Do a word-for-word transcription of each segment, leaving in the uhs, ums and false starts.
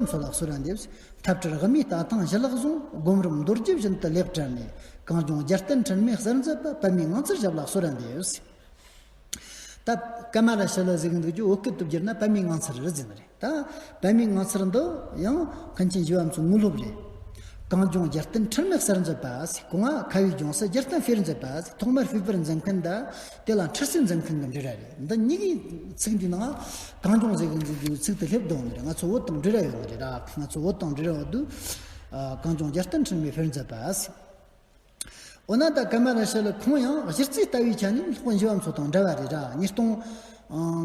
མཚོ་ལ་གསོལ་བ་འདེབས། ཐབས་བྲལ་དབུ་མའི་ལྟ་སྟངས་ཞི་ལྷག་བཟུང་། སྒོམ་རིམ་མདོ་རྒྱུད་བཞིན་དུ་ལེགས་བཀྲལ་ནས། གངས་ལྗོངས་རྒྱལ་བསྟན་འཕྲིན་མེད་གསར་མཛད་པ། པདྨའི་ངང་ཚུལ་ཞབས་ལ་གསོལ་བ་འདེབས། ད་ཀ་མ་ལ་ཤཱི་ལ་ཟེར་གི་འདུག་རྒྱུ་བོད་སྐད་དུ་བསྒྱུར་ན་པདྨའི་ངང་ཚུལ་རེད་ཟེར་ནི་རེད། ད་པདྨའི་ངང་ཚུལ་འདི་ཡང་མཁན་ཆེན་ཞི་བ་མཚོའི་དངོས་སློབ་རེད། གངས་ལྗོངས་རྒྱལ་བསྟན་འཕྲིན་མེད་གསར་མཛད་པ་ཟེར། གོང་ང་ཁ་བའི་ལྗོངས་སུ་རྒྱལ་བསྟན་སྤེལ་མཛད་པ་ཟེར། ཐོག་མར་སྤེལ་པར་མཛད་མཁན་དང་དེ་ལ་འཁྲིད་སྲོལ་མཛད་མཁན་གྱི་འབྲེལ་བ་རེད། འདི་གཉིས་ཀྱི་ཚིག་འདིའི་ནང་གངས་ལྗོངས་ཟེར་གི་འདུག་རྒྱུ་ཚིག་དེ་སླེབས་འདུག་ནི་རེད། ང་ཚོ་བོད་དང་འབྲེལ་བ་ཡོད་ནི་རེད་ར། ང་ཚོ་བོད་དང་འབྲེལ་བ་འདུག་གངས་ལྗོངས་རྒྱལ་བསྟན་འཕྲིན་མེད་སྤེལ་མཛད་པ་ཟེར། འོ་ན་ད་ཀ་མ་ལ་ཤཱི་ལ་ཁོང་ཡང་གཞི་རྩའི་ལྟ་བའི་ཆ་ནས་སློབ་དཔོན་ཞི་བ་མཚོ་དང་འདྲ་བ་རེད་ར། ཉིས་སྟོང་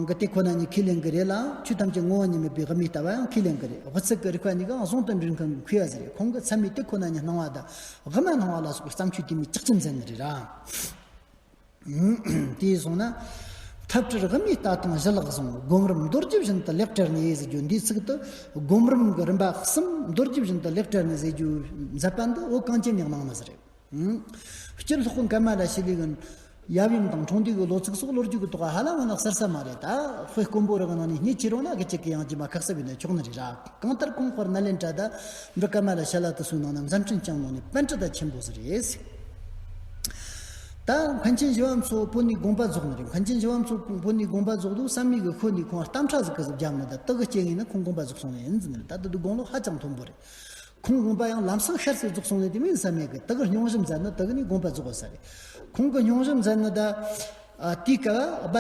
གི་དེ་ཁོ་ན་ཉིད་ཁས་ལེན་གི་རེད་ལ། ཆོས་ཐམས་ཅད་ངོ་བོ་ཉིད་མེད་པའི་དབུ་མའི་ལྟ་བ་ཡང་ཁས་ལེན་གི་རེད། དབུ་ཚད་ཀྱི་རིགས་པ་གཉིས་ཀའང་ཟུང་དུ་འབྲེལ་མཁན་གྱི་མཁས་པ་ཟིག་རེད། ཁོང་གིས་ཚད་མའི་དེ་ཁོ་ན་ཉིད་སྣང་བ་དང་དབུ་མ་སྣང་བ་ལ་སོགས་པའི་བརྩམས་ཆོས་དུ་མའི་ལྕགས་ཀྱུ་མཛད་ནི་རེད་ར། དེ་སོང་ན། ཐབས་བྲལ་དབུ་མའི་ལྟ་སྟངས་ཞི་ལྷག་བཟུང་། སྒོམ་རིམ་མདོ་རྒྱུད་བཞིན་དུ་ལེགས་བཀྲལ་ནས་ཟེར་རྒྱུ་འདིའི་ཚིག་ཏུ། སྒོམ་རིམ་གྱི་རིམ་པ་གསུམ་མདོ་རྒྱུད་བཞིན་དུ་ལེགས་བཀྲལ་ནས་ཟེར་རྒྱུ་མཛད་པ་འདི་བོད་གངས་ཅན་ནས་གནང་ནི་ཟིག་རེད། སྤྱིར་སློབ་དཔོན་ཀ་མ་ལ་ཤཱི་ལའི་གི་ཡབ་ཡུམ་དང་འཁྲུངས་འདས་ཀྱི་ལོ་ཚིགས་སོགས་ལོ་རྒྱུས་ཀྱི་ཐོག་ཧ་ལམ་ང་ནི་གསལ་ས་མ་རེད། ད་དཔེ་དཀོན་པོ་རང་ནང་ནས་རྙེད་ཀྱི་རུང་ན་གི་ཅིག་གི་ཡང་རྗེས་མ་ཁ་གསབ་ཡིན་ན་ཆོག་ནི་རེད་ར། གང་ལྟར་གོང་དཔར་ནཱ་ལེནྡྲ་དང་འབྲི་ཀ་མ་ལ་ཤཱི་ལ་དེ་ཚོའི་ནང་ན་མཛད་འཕྲིན་ཅན་ནང་ནས་པཎྜི་ཏ་ཆེན་པོ་ཟིག་རེད། ད་མཁན་ཆེན་ཞི་བ་མཚོ་བོད་ནས་དགོངས་པ་རྫོགས་ནི་རེད། མཁན་ཆེན་ཞི་བ་མཚོ་བོད་ནས་དགོངས་པ་རྫོགས་དུས་བསམ་ཡས་ཀྱི་ཤོད་ནས་ཁོང་གཏམ་ཕྲ་ཟིག་གི་ཟིག་བརྒྱབ་ནི། ད་དེ་གི་རྐྱེན་ངོས་ནས་ཁོང་དགོངས་པ་རྫོགས་སོང་ནི་ཡིན་ཟེར་ནི་རེད། ད་དེ་དུས་དགུང་ལོ་ཧ་ཅང་མཐོན་པོ་རེད། ཁོང་དགོངས་པ་ཡང་ལམ་སང་ཤར་སེ་རྫོགས་སོང་ནི་དེ་མིན་བསམ་ཡས་ཀྱི་དེ་གི་སྙུང་གཞི་མཛད་ནི། དེ་གི་ནས་དགོངས་པ་རྫོགས་པ་ས་རེད། ཁོང་གི་སྙུང་གཞི་མཛད་ནི་ད། ཨ། དེའི་སྐབས་སྦ་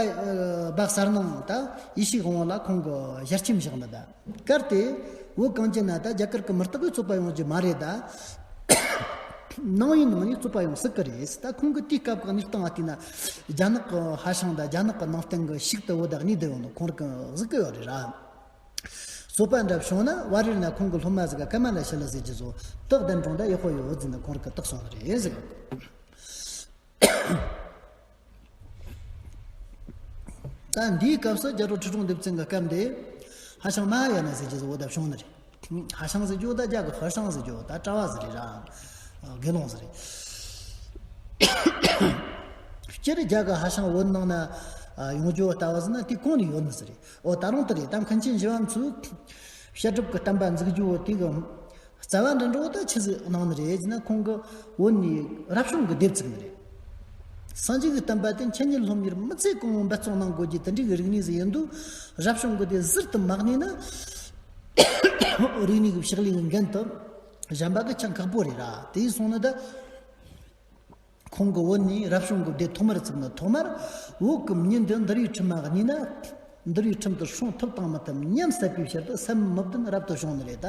སྦ་གསལ་སྣང་ད་ཡེ་ཤེས་དབང་པོ་ལ་ཁོང་གི་ཞལ་ཆེམས་བཞག་ནི་ད། གལ་ཏེ་བོད་གངས་ཅན་ན་ད་རྒྱ་གར་གྱི་མི་རྟག་པའི་རྩོད་པ་ཡོང་རྒྱུ་མ་རེད་ད། ནང་བའི་ནང་ནས་རྩོད་པ་ཡོང་སྲིད་ཀྱི་རེད། ད་ཁོང་གི་དེའི་སྐབས་ཀྱི་གནས་སྟངས་ལ་བལྟས་ན། རྒྱ་ནག་གི་ཧྭ་ཤང་དང་རྒྱ་ནག་གི་ནང་བསྟན་གྱི་ཤུགས་དེ་བོད་ད་གནས་བསྡད་ཡོད་ནོ་ཁོང་རང་གི་གཟིགས་ཀྱི་ཡོད་རེད་ར། རྩོད་པ་འདྲ་བྱུང་ན་བར་བར་ན་ཁོང་གི་སློབ་མ་ཟིག་ག་ཀ་མ་ལ་ཤཱི་ལ་ཟེར་རྒྱུ་ཚོ་དག་གདན་དྲངས་ད་ཡག་པོ་ཡོད་ཟེར་ནས་ཁོང་རང་གིས་བཏགས་སོང་ནི་རེད་ཟེར། ད་འདིའི་སྐབས་སུ་རྒྱ་རོ་ཁྲི་སྲོང་ལྡེ་བཙན་གྱི་སྐབས་འདི་ཧྭ་ཤང་མ་ཧཱ་ཡ་ན་ཟེར་རྒྱུ་ཟིག་འོ་ད་བྱུང་ནི་རེད། ཧྭ་ཤང་ཟེར་རྒྱུ་ད་རྒྱ་གི་ཧྭ་ཤང་ཟེར་རྒྱུ་ད་གྲྭ་བ་ཟིག་རེད་ར། དགེ་སློང་ཟིག་རེད། སྤྱིར་རྒྱ་གི་ཧྭ་ཤང་བོད་ནང་ན་ཡོང་རྒྱུ་ལྟ་བུ་ཟིག་ན་དེ་གོང་ནས་ཡོད་ནི་ཟིག་རེད། འོ་ད་རུང་དེ་རེད། ད་མཁན་ཆེན་ཞི་བ་མཚོས་བཤད་སྒྲུབ་ཀྱི་བསྟན་པ་འཛུགས་རྒྱུ་བོ་དེ་གི་རྩ་བ་འདྲ་འགྲོ་ད་ཆི་ཟིག་གནང་ནི་རེད་ཟེར་ན། ཁོང་གི་བོད་ནས་རབ་བྱུང་གི་སྡེ་བཙུགས་ནི་རེད། སངས་རྒྱས་ཀྱི་བསྟན་པ་དེ་འཆད་ཉན་སློབ་གཉེར་མི་ཚེ་གང་བོ་འབད་བརྩོན་གནང་དགོས་ཀྱི་དེ་འདྲའི་གི་རིག་གནས་ཟིག་ཡིན་དུས། རབ་བྱུང་གི་སྡེ་ཟུར་དུ་མ་གནས་ན་རིག་གནས་ཀྱི་ཕྱག་ལས་ཀྱི་འགན་དུ་གཞན་པ་གི་ཆ་ཁག་པོ་རེད་ར། དེ་ཡིན་སོང་ན་ད། ཁོང་གིས་བོད་ནས་རབ་བྱུང་གི་སྡེ་ཐོག་མར་བཙུགས་ནས། ཐོག་མར་བོད་ཀྱི་མྱི་འདི་འདུལ་བའི་ཁྲིམས་མ་གནས་ན། འདུལ་བའི་ཁྲིམས་དེ་སྲུང་ཐུབ་དང་མི་ཐུབ་ཉམས་སད་པའི་ཕྱིར་དུ་སེམས་མི་བདེན་རབ་ཏུ་བྱུང་ནི་རེད། ད་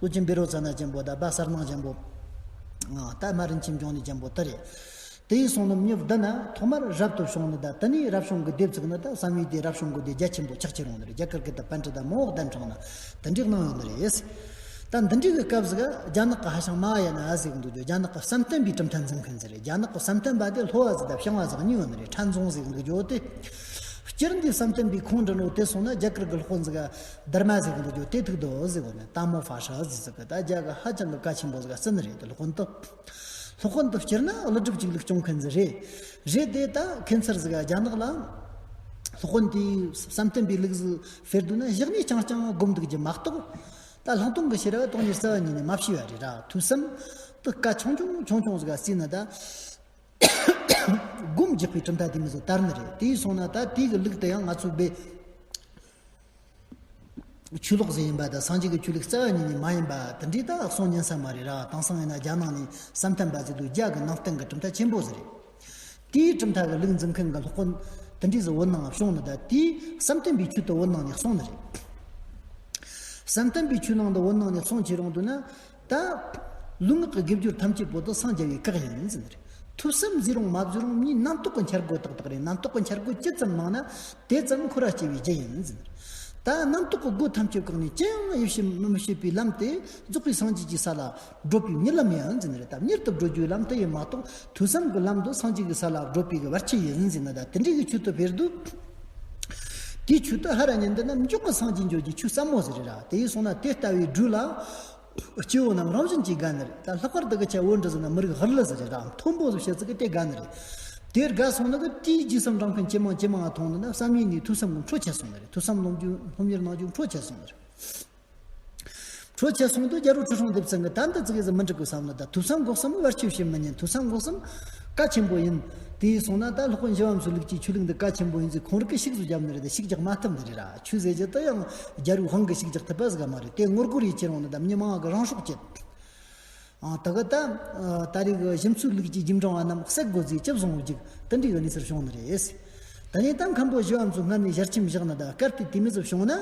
ལོ་ཆེན་བཻ་རོ་ཙ་ན་ཆེན་པོ་དང་སྦ་གསལ་སྣང་ཆེན་པོ། ད་མ་རིན་ཆེན་འབྱུང་གནས་ཆེན་པོ་དེ་རེད། དེ་ཡིན་སོང་ན་མྱི་བདེན་ན་ཐོག་མར་རབ་ཏུ་བྱུང་ནི་ད། དེ་ནས་རབ་བྱུང་གི་སྡེ་བཙུགས་ནི་ད་བསམ་ཡས་སྡེ་རབ་བྱུང་གི་སྡེ་རྒྱ་ཆེན་པོ་ཆགས་ཀྱི་རུང་ནི་རེད། རྒྱ་གར་གྱི་ད་པཎྜི་ཏ་མང་བོ་གདན་དྲངས་ནས་དེ་འདྲའི་གནང་ཡོད་ནི་རེད། ད་འདི་འདྲའི་གི་སྐབས་ཟིག་རྒྱ་ནག་གི་ཧྭ་ཤང་མ་ཧཱ་ཡ་ན་ཟེར་གི་འདུག་རྒྱུ། རྒྱ་ནག་གི་བསམ་གཏན་པའི་གྲུབ་མཐའ་འཛིན་མཁན་ཟིག་རེད། རྒྱ་ནག་གི་བསམ་གཏན་པ་དེ་སློབ་པ་ཟིག་དང་བྱང་བ་ཟིག་གཉིས་ཡོད་ནི་རེད། ཁྲ་འཛོང་ཟེར་གི་འདུག་རྒྱུ་དེ། སྤྱིར་འདི་བསམ་གཏན་པའི་ཁོངས་འདྲ་འགྲོ་དེ་སོང་ན་རྒྱ་གར་གི་སློབ་དཔོན་ཟིག་དྷརྨ་ཟེར་གི་འདུག་རྒྱུ་དེ་ཐུག་འདུག་ཟེར་གོ་ནས། ཏཱ་མོ་ཧྥ་ཧྲ་ཟེར་ཟིག་གི་ད་རྒྱ་གི་ཧ་ཅང་གི་བཀའ་ཆེན་པོ་ཟིག་བརྩི་ནི་རེད། དེ་སློབ་དཔོན་དེ། སློབ་དཔོན་དེ་སྤྱིར་ན་ཀླུ་སྒྲུབ་གཅིག་ལུགས་སྐྱོང་མཁན་ཟིག་རེད། རེད་དེ་ད་ཁེ་མཚར་ཟིག་རྒྱ་ནག་ལ་སློབ་དཔོན་དེས་བསམ་གཏན་པའི་ལུགས་ཟིག་ཕེར་འདུག་ན་གཞི་ནས་རྐྱང་རྐྱང་སྒོམ་འདུག་རྒྱུ་མ་གཏོགས། ད་ལྷག་མཐོང་གི་ཤེས་རབ་སྟོང་ཉིད་རྩ་བ་ཉིད་ནས་མ་ཤེས་པ་རེད་ར། ཐོས་བསམ་དེ་སྐད་ཆུང་ཆུང་ཆུང་ཆུང་ཟིག་བརྩིས་ན་ད་སྒོམ་རྒྱག་པའི་གྲུབ་མཐའ་དེ་མོ་ཟིག་དར་ནི་རེད། དེ་ཡིན་སོང་ན་ད་དེ་གི་ལུགས་དེ་ཡང་ང་ཚོ་བོད་ཆོས་ལུགས་ཟིག་ཡིན་པ་དང་། སངས་རྒྱས་ཀྱི་ཆོས་ལུགས་རྩ་བ་ཉིད་ནས་མ་ཡིན་པ་དེ་འདྲའི་ད་གསུང་ཉན་ས་མ་རེད་ར། དེང་སང་ཡིན་ན་རྒྱ་ནང་ནས་བསམ་གཏན་པ་ཟེར་དུས་རྒྱ་གི་ནང་བསྟན་གྱི་གྲུབ་མཐའ་ཆེན་པོ་ཟིག་རེད། དེའི་གྲུབ་མཐའ་གི་ལུགས་འཛིན་མཁན་གྱི་སློབ་དཔོན་དེ་འདྲའི་ཟིག་བོད་ནང་བྱུང་ནི་ད། དེས་བསམ་གཏན་པའི་ཆོས་དེ་བོད་ནང་ནས་གསུངས་ནི་རེད། བསམ་གཏན་པའི་ཆོས་ནང་དུ་བོད་ནང་ནས་གསུང་བྱེད་རུང་དུས་ན། ད་ལུས་ངག་གི་དགེ་སྦྱོར་ཐམས་ཅད་པོ་དེ་སངས་རྒྱ་བའི་བཀའ་ཡིན་ཟེར་ནི་རེད། ཐོས་བསམ་བཟོས་རུང་མ་བཟོས་རུང་མིའི་རྣམ་རྟོག་གི་འཆར་སྒོ་ཏག་ཏག་རེད། རྣམ་རྟོག་གི་འཆར་སྒོ་ཇི་ཙམ་མང་ན་དེ་ཙམ་འཁོར་བ་སྐྱེ་བའི་རྒྱུ་ཡིན་ཟེར་ནི་རེད། ད་རྣམ་རྟོག་གི་སྒོ་ཐམས་ཅད་བཀག་ནས་ཅི་ཡང་ཡིད་ཆེས་མི་བྱེད་པའི་ལམ་དེ་རྫོགས་པའི་སངས་རྒྱས་ཀྱི་ས་ལ་བགྲོད་པའི་གཉིད་ལམ་ཡིན་ཟེར་ནི་རེད། ད་གཉིད་དུ་བགྲོད་རྒྱུའི་ལམ་དེ་ཡིན་མ་གཏོགས། ཐོས་བསམ་གྱི་ལམ་དུ་སངས་རྒྱས་ཀྱི་ས་ལ་བགྲོད་པའི་གི་བར་ཆད་ཡིན་ཟེར་ནི། ད་དེ་འདྲའི་གི་ཆོས་དེ་ཕེར་དུས། དེའི་ཆོས་དེ་ཧ་ར་ཉན་འདི་ན་མགྱོགས་པོ་སངས་རྒྱས་འགྱུར་གྱི་ཆོས་ཟབ་མོ་ཟིག་རེད་ར། དེ་ཡིན་སོང་ན་དེ་ལྟ་བུའི་སྦྲུལ་ལ་སྐྱེ་བོ་རྣམས་རང་བཞིན་གྱིས་དགའ་ནི་རེད། ད་ལྷག་པར་དུ་གི་ཆ་བོད་འདྲ་ཟེར་ན་མི་རིགས་ཧར་ལི་ཟིག་རེད་ར། མཐོན་པོ་ཟིག་བཤད་ཟིག་གི་དེ་དགའ་ནི་རེད། དེར་དགའ་སོང་ན་གི་དེའི་རྗེས་སུ་འབྲང་མཁན་ཇེ་མང་ཇེ་མང་ང་མཐོང་ནི་ན། བསམ་ཡས་ནས་ཐོས་བསམ་གི་འཕྲོ་ཆད་སོང་ནི་རེད། ཐོས་བསམ་སློབ་རྒྱུ་སློབ་གཉེར་གནང་རྒྱུ་འཕྲོ་ཆད་སོང་ནི་རེད། ཁྲོ་ཆེ་སོང་དུས་རྒྱལ་པོ་ཁྲི་སྲོང་ལྡེ་བཙན་གྱིས་ད་འདི་ཙི་གེ་ཟིག་མི་འགྲིག་གི་བསམ་ལ། ད་ཐོས་བསམ་སྒོམ་གསུམ་བར་ཆད་བྱེད་མི་ཉན། ཐོས་བསམ་སྒོམ་གསུམ་གལ་ཆེན་པོ་ཡིན། དེ་ཡིན་སོང་ན་ད་སློབ་དཔོན་ཞི་བ་འཚོའི་ལུགས་ཀྱི་ཆོས་ལུགས་འདི་གལ་ཆེན་པོ་ཡིན་ཟེར། ཁོང་རང་གིས་ཤུགས་ཟིག་རྒྱབ་ནི་རེད། དེ་ཤུགས་རྒྱག་མ་ཐུབ་ནི་རེད་ར། ཆོས་ཟེར་རྒྱུ་དེ་ཡང་རྒྱལ་པོའི་དབང་གིས་ཤུགས་རྒྱག་ཐུབ་པ་ཟིག་མ་རེད། དེ་ངོ་རྒོལ་ཡེད་ཁྱེར་འོང་ན་ད་མི་མང་གི་རང་སྲོག་བཅད། ཨ། ད་གི་ད་ཨ་ད་རེས་གི་ཞིབ་འཚོལ་ལུགས་ཀྱི་རྒྱུན་འབྲིང་བ་རྣམས་བསད་དགོས་ཟེར་ཅི་བཟུང་བརྒྱུགས། དེ་འདྲའི་གི་གནས་ཚུལ་བྱུང་ནི་རེད། ད་ནས་ད་མཁན་པོ་ཞི་བ་འཚོ་སྔར་ནས་ཞལ་ཆེམས་བཞག་ནི་ད་གལ་ཏེ་དེ་མོ་ཟིག་བྱུང་ན་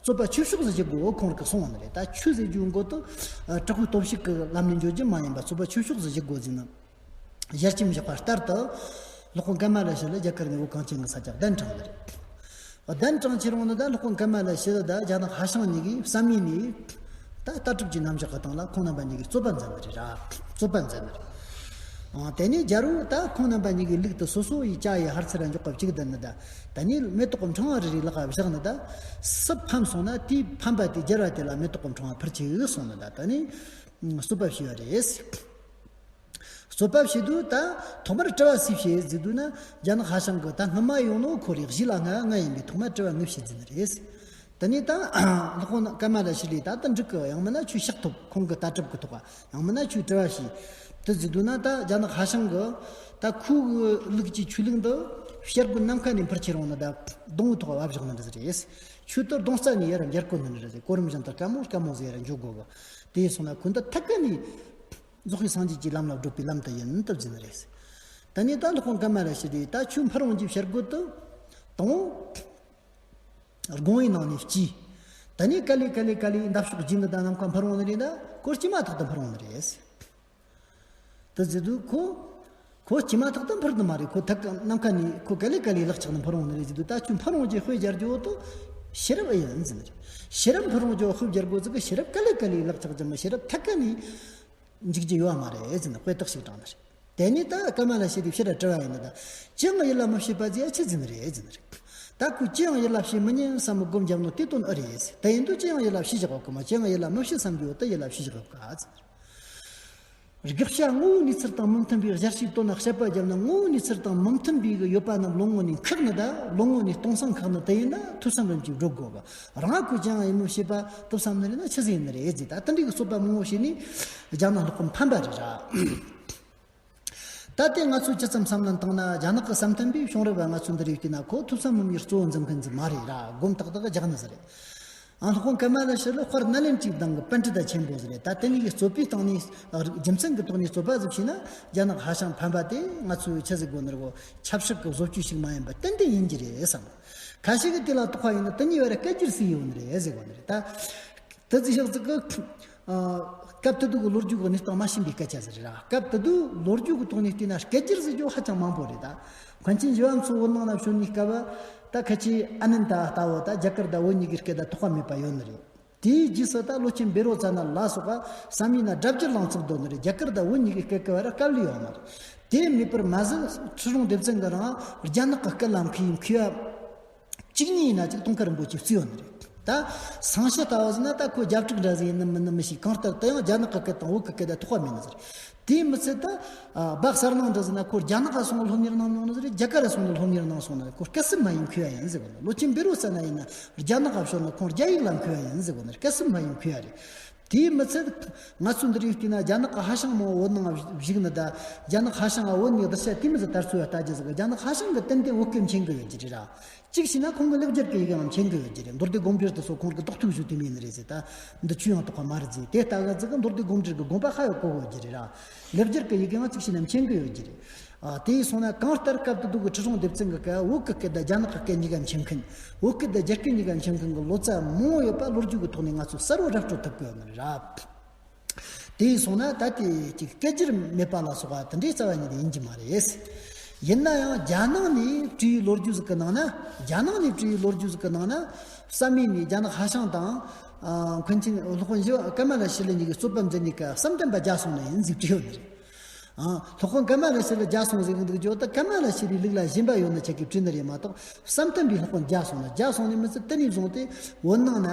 རྩོད་པ་ཆོས་ཕྱོགས་སུ་བཞག་དགོས་ཁོང་གིས་གསུངས་པ་ནི་རེད། ད་ཆོས་ཟེར་རྒྱུ་འགོ་དུ་ཨ་དྲག་པོའི་སྟོབས་ཤུགས་ཀྱི་ལམ་ནས་འཇོག་རྒྱུ་མ་ཡིན་པ་རྩོད་པ་ཆོས་ཕྱོགས་སུ་བཞག་དགོས་ཟེར་ནི། ཞལ་ཆེམས་བཞག་པ་ལྟར་དུ། སློབ་དཔོན་ཀ་མ་ལ་ཤཱི་ལ་རྒྱ་གར་ནས་བོད་གངས་ཅན་གྱི་ས་ཆར་གདན་དྲངས་ནི་རེད། གདན་དྲངས་ཁྱེར་འོང་ནི་ད་སློབ་དཔོན་ཀ་མ་ལ་ཤཱི་ལ་དང་རྒྱ་ནག་ཧྭ་ཤང་གཉིས་ཀྱིས་བསམ་ཡས་ནས་ད་ལྟ་གྲུབ་ཀྱི་རྣམ་གཞག་གི་སྟེང་ལ་ཁོང་རྣམ་པ་གཉིས་ཀྱིས་རྩོད་པ་མཛད་ནི་རེད་ར། རྩོད་པ་མཛད་ནི་རེད། ཨང་། དེ་ནས་རྒྱལ་པོ་ད་ཁོང་རྣམ་པ་གཉིས་ཀྱི་ལུགས་དེ་སོ་སོ་ཡི་བྱ་ཡི་ཧར་ཚུར་འཇོག་པ་གཅིག་བསྡད་ནི་ད། ད་ནི་མེ་ཏོག་གི་ཕྲེང་བ་རེ་རེ་ལག་པ་བཞག་ནི་ད། སུ་ཕམ་སོང་ན་དེའི་ཕམ་པ་དེ་རྒྱལ་བ་དེ་ལ་མེ་ཏོག་གི་ཕྲེང་བ་ཕུལ་གྱིས་གསུངས་ནི་ད། ད་ནི་རྩོད་པ་བྱས་པ་རེད། རྩོད་པ་བྱེད་དུས་ད་ཐོག་མར་དྲི་བ་སུས་བྱེད་ཟེར་དུས་ན། རྒྱ་ནག་ཧྭ་ཤང་གིས། ད་སྔོན་མ་ཡོང་ནོ་ཁོ་རེད། གཞི་ལ་ང་ང་ཡིན་པས་ཐོག་མར་དྲི་བ་ངས་བྱེད་ཟེར་ནི་རེད། དེ་ནས་ད་སློབ་དཔོན་ཀ་མ་ལ་ཤཱི་ལས་ད་ད་འགྲིག་གི། ཡང་མིན་ན་ཁྱོད་ཕྱག་ཐོབ། ཁོང་གི་ལྟ་གྲུབ་ཀྱི་ཐོག་ག་ཡང་མིན་ན་ཁྱོད་དྲི་བ་བྱོས། དེ་ཟེར་དུས་ན་ད་རྒྱ་ནག་ཧྭ་ཤང་གིས་ད་ཁོའི་ལུགས་ཀྱི་ཆོས་ལུགས་འདི་བྱ་རྒོད་ནམ་མཁའ་ནས་འཕུར་ཁྱེར་འོང་ནི་ད་སྡོང་བོའི་ཐོག་ག་བབས་བཞག་ནི་འདྲ་ཟིག་རེད། ཁྱོད་དེ་སྡོང་རྩ་ནས་ཡར་འགྱེལ་དགོས་ནི་འདྲ་ཟིག་གོ་རིམ་བཞིན་དུ་སྐམ་མོ་སྐམ་མོ་ཟིག་ཡར་འགྱོ་དགོས་གི། དེ་ཡིན་སོང་ན་ཁོ་འདི་ཐད་ཀ་ནས། རྫོགས་པའི་སངས་རྒྱས་ཀྱི་ལམ་ལ་བགྲོད་པའི་ལམ་དུ་ཡིན་སྟབས་ཟེར་ནི་རེད། ད་ནི་ད་སློབ་དཔོན་ཀ་མ་ལ་ཤཱི་ལས་ད་ཁྱོད་འཕུར་འོང་རྒྱུའི་བྱ་རྒོད་དེ་དང་པོ་དགུང་བའི་ནང་ནས་སྐྱེས། ད་ནི་ག་ལེ་ག་ལེ་ག་ལེ་འདབ་གཤོག་བརྗིད་ནི་ད་ནམ་མཁའ་འཕུར་འོང་ནི་རེད། ད་ཁོ་སྐྱེས་མ་ཐག་ཏུ་འཕུར་འོང་ནི་རེད། དེ་ཟེར་དུས་ཁོ། ཁོ་སྐྱེས་མ་ཐག་ཏུ་འཕུར་ནི་མ་རེད། ཁོ་ཐད་ཀ་ནམ་མཁའ་ནས་ཁོ་ག་ལེ་ག་ལེ་ལག་ཆགས་ནས་འཕུར་འོང་ནི་རེད་ཟེར་དུས། ད་ཁྱོད་འཕུར་འོང་རྒྱུའི་དཔེ་སྦྱར་རྒྱུ་དེ་ཤེས་རབ་ཨེ་ཡིན་ཟེར་ནི་རེད། ཤེས་རབ་འཕུར་འོང་རྒྱུའི་དཔེ་སྦྱར་དགོས་ཟིག་གི། ཤེས་རབ་ག་ལེ་ག་ལེ་ལག་ཆགས་རྒྱུ་མ། ཤེས་རབ་ཐད་ཀ་ནས་འཇིག་རྒྱུ་ཡོད་མ་རེད་ཟེར་ནས་དཔེ་དག་ཞིག་དྲངས་ནི་རེད། དེ་ནས་ད་ཀ་མ་ལ་ཤཱི་ལས་ཕྱིར་དྲི་བ་ཡིན་ནི་ད། ཅི་ཡང་ཡིད་ལ་མི་བྱེད་པ་ཟེར་ཡ་ཆི་ཟེར་ནི་རེད་ཟེར་ནི་རེད། ད་ཁོས་ཅི་ཡང་ཡིད་ལ་བྱེད་མི་ཉན་བསམ་སྒོམ་བརྒྱབ་ནོ་དེ་དོན་ཨེ་རེད་ཟེར། དེ་ཡིན་དུས་ཅི་ཡང་ཡིད་ལ་བྱེད་བཞག་ཡོད་གི་མ། ཅི་ཡང་ཡིད་ལ་མི་བྱེད་བསམ་རྒྱུ་དེ་ཡིད་ལ་བྱེད་བཞག་ཡོད་ག་ཟེར་ནི་རེད། དགག་བྱ་ངོ་བོའི་གནས་ཚུལ་དང་མི་མཐུན་པའི་གཞལ་བྱའི་དོན་ལ་དཔྱད་པ་བརྒྱབ་ན། ངོ་བོའི་གནས་ཚུལ་དང་མི་མཐུན་པའི་གི་ཡོད་པ་རྣམས་བློ་ངོ་ནས་འཁག་ནི་ད། བློ་ངོ་ནས་སྟོང་སང་འཁག་ནི་དེ་ཡིན་ན་ཐོས་བསམ་རིམ་གྱིས་བགྲོད་དགོས་གི། རང་ཁོས་ཅི་ཡང་ཡིད་མི་བྱེད་པ་དེ་བསམ་ནི་རེད་ན་ཆི་ཟིག་ཡིན་ནི་རེད་ཟེར། ད་དེ་འདྲའི་གི་རྩོད་པ་མང་བོ་བྱས་ནས་རྒྱ་ནག་སློབ་དཔོན་ཕམ་པ་རེད་ར། ད་དེ་ང་ཚོས་ཇི་ཙམ་བསམ་བློ་བཏང་ན། རྒྱ་ནག་གི་བསམ་གཏན་པས་བྱུང་རབས་པ་ང་ཚོའི་འདི་རིགས་བལྟས་ན་ཁོ་ཐོས་བསམ་མི་དམིགས་གཙོ་བོ་འཛིན་མཁན་ཟིག་མ་རེད་ར། སྒོམ་ཏག་ཏག་རྒྱག་ནི་ཟིག་རེད། ཨ། སློབ་དཔོན་ཀ་མ་ལ་ཤཱི་ལ་དཔལ་ནཱ་ལེནྡྲའི་གདངས་ཀྱི་པཎྜི་ཏ་ཆེན་པོ་ཟིག་རེད། ད་དེ་གཉིས་ཀྱི་རྩོད་པའི་སྟེང་ནས། རྒྱུ་མཚན་གྱི་ཐོག་ནས་རྩོད་པ་ཟིག་བྱས་ན། རྒྱ་ནག་ཧྭ་ཤང་ཕམ་པ་དེ་ང་ཚོས་ཆི་ཟེར་དགོས་ནི་རེད་གོ། ཆབ་སྲིད་ཀྱི་བཟོ་བཅོས་ཤིག་མ་ཡིན་པ་ཏན་ཏན་ཡིན་གྱི་རེད་བསམ། ཁ་ཤས་ཀྱིས་དེ་ལ་དོགས་པ་ཡོད་ན་དེ་གཉིས་བར་སྐད་སྒྱུར་སུ་ཡོད་ནི་རེད་ཟེར་དགོས་ནི་རེད་ད། དེ་ཅི་ཞིག་ཟིག་གི། ཨ། སྐབས་དེ་དུས་ཀྱི་ལོ་རྒྱུས་ཀྱི་གནས་སྟངས་མ་ཤེས་པའི་སྐད་ཆ་ཟིག་རེད་ར། སྐབས་དེ་དུས་ལོ་རྒྱུས་ཀྱི་ཐོག་ནས་བལྟས་ན་སྐད་སྒྱུར་ཟེར་རྒྱུ་ཧ་ཅང་མང་པོ་རེད་ད། མཁན་ཆེན་ཞི་བ་འཚོ་བོད་ནང་ན་བྱོན་ནས་སྐབས། ད་ཁ་ཆེ་ཨ་ནནྟ་ལྟ་བུ་ད་རྒྱ་གར་དང་བོད་གཉིས་ཀྱི་སྐད་དང་དོགས་པ་མེད་པ་ཡོད་ནི་རེད། དེའི་རྗེས་སུ་ད་ལོ་ཆེན་བཻ་རོ་ཙ་ན་ལ་སོགས་པ་བསམ་ཡས་ན་སྒྲ་བསྒྱུར་གླེང་ཚུལ་འདོད་ནི་རེད། རྒྱ་གར་དང་བོད་གཉིས་ཀྱི་སྐད་ཀྱི་བར་སྐབས་ལས་ཡོད་མ་རེད། དེ་མེད་པར་མ་ཟད་ཁྲི་སྲོང་ལྡེ་བཙན་གྱི་རིང་རྒྱ་ནག་གི་སྐད་ལ་མཁས་མཁས་པ། གཅིག་གཉིས་ཡིན་ན་གཅིག་དུང་དཀར་རིན་པོ་ཆེ་བརྩིས་ཡོད་ནི་རེད། ད་སང་ཤི་ལྟ་བུ་ཟེར་ན་ད་ཁོ་རྒྱ་ཕྲུག་འདྲ་ཟིག་ཡིན་ནི་མིན་ནི་མི་ཤེས། གང་ལྟར་དེ་ཡང་རྒྱ་ནག་གི་སྐད་དང་བོད་ཀྱི་སྐད་དང་དོགས་པ་མེད་ནི་ཟེར། དེས་མི་ཚད་ད། ཨ། སྦ་གསལ་སྣང་འདྲ་ཟེར་ན་ཁོ་རྒྱ་ནག་ག་སོང་ནས་སློབ་གཉེར་གནང་མྱོང་ནི་ཟེར། རྒྱ་གར་ར་སོང་ནས་སློབ་གཉེར་གནང་སོང་ནི། ཁོ་སྐད་སྲིད་མ་ཡིན་མཁས་པ་ཡིན་ཟེར་གོ་ནི། ལོ་ཆེན་བཻ་རོ་ཙ་ན་ཡིན་ན་རྒྱ་ནག་ག་བྱོན་ནས་ཁོང་རྒྱ་ཡིག་ལ་མཁས་པ་ཡིན་ཟེར་གོ་ནི། སྐད་སྲིད་མ་ཡིན་མཁས་པ་རེད། དེས་མི་ཚད། ང་ཚོ་འདི་རིགས་བལྟས་ན་རྒྱ་ནག་གི་ཧྭ་ཤང་མང་བོ་བོད་ནང་བཞུགས་ནི་ད། རྒྱ་ནག་ཧྭ་ཤང་ང་བོད་ནས་གདུལ་བྱ་དེ་མི་ཚད་དར་སྲོལ་བ་ལྟ་རྒྱུ་ཟིག་གི། རྒྱ་ནག་ཧྭ་ཤང་གིས་ཏན་ཏན་བོད་སྐད་མཁྱེན་གི་ཡོད་རྒྱུ་རེད་ར། གཅིག་བྱས་ན་ཁོང་གི་ལེགས་སྦྱར་གི་ཡི་གེའང་མཁྱེན་གི་ཡོད་རྒྱུ་རེད། མདོ་སྡེ་སྒོམ་འགྲེལ་དེ་ཚོ་ཁོང་གི་རྟོགས་ཐུབ་ཞུ་དེ་མིན་ནི་རེད་ཟེར། ད་འདི་ཆོས་ཡང་དོགས་པ་མ་རེད་ཟེར། དེ་ལྟ་གི་ཟིག་གི་མདོ་སྡེ་སྒོམ་འགྲེལ་གི་དགོངས་པ་ཧ་ཡང་གོ་གི་ཡོད་རྒྱུ་རེད་ར། ལེགས་སྦྱར་གི་ཡི་གེའང་གཅིག་བྱས་ན་མཁྱེན་གི་ཡོད་རྒྱུ་རེད། ཨ། དེ་ཡིན་སོང་ན་གང་ལྟར་སྐབས་དེ་དུས་ཀྱི་ཁྲི་སྲོང་ལྡེ་བཙན་གྱི་སྐབས་བོད་ཀྱི་སྐད་དང་རྒྱ་ནག་གི་སྐད་གཉིས་ཀ་མཁྱེན་མཁན། བོད་སྐད་དང་རྒྱ་སྐད་གཉིས་ཀ་མཁྱེན་མཁན་གྱི་ལོ་ཙཱ་མང་བོ་ཡོད་པ་ལོ་རྒྱུས་ཀྱི་ཐོག་ནས་ང་ཚོས་གསལ་བོ་ར་སྤྲོད་ཐུབ་ཀྱི་ཡོད་ནི་རེད། དེ་ཡིན་སོང་ན་ད་དེ་ཅིག་སྐད་སྒྱུར་མེད་པ་ལ་སོགས་པ་དེ་འདྲའི་རྩ་བ་ཉིད་ནས་ཡིན་གྱི་མ་རེད། ཡིན་ན་ཡང་རྒྱ་ནག་ནས་བྲིས་པའི་ལོ་རྒྱུས་ཟིག་གི་ནང་ན། རྒྱ་ནག་ནས་བྲིས་པའི་ལོ་རྒྱུས་ཟིག་གི་ནང་ན་བསམ་ཡས་ནས་རྒྱ་ནག་ཧྭ་ཤང་དང་། ཨ། མཁན་ཆེན་སློབ་དཔོན་ཞི་བ་ཀ་མ་ལ་ཤཱི་ལ་གཉིས་ཀྱིས་རྩོད་པ་མཛད་ནས་ཀ་བསམ་གཏན་པ་རྒྱལ་སོང་ནི་ཡིན་ཟེར་བྲིས་ཡོད་ནི་རེད། ཨ། སློབ་དཔོན་ཀ་མ་ལ་ཤཱི་ལ་རྒྱལ་སོང་ཟེར་གི་འདུག་རྒྱུ་ད་ཀ་མ་ལ་ཤཱི་ལའི་ལུགས་ལ་ཞེན་པ་ཡོད་ནི་ཆ་གིས་བྲིས་ནི་རེད་མ་གཏོགས། བསམ་གཏན་པའི་སློབ་དཔོན་རྒྱལ་སོང་ན། རྒྱལ་སོང་ནི་མི་ཚད་དེ་ནས་བཟུང་སྟེ་བོད་ནང་ན།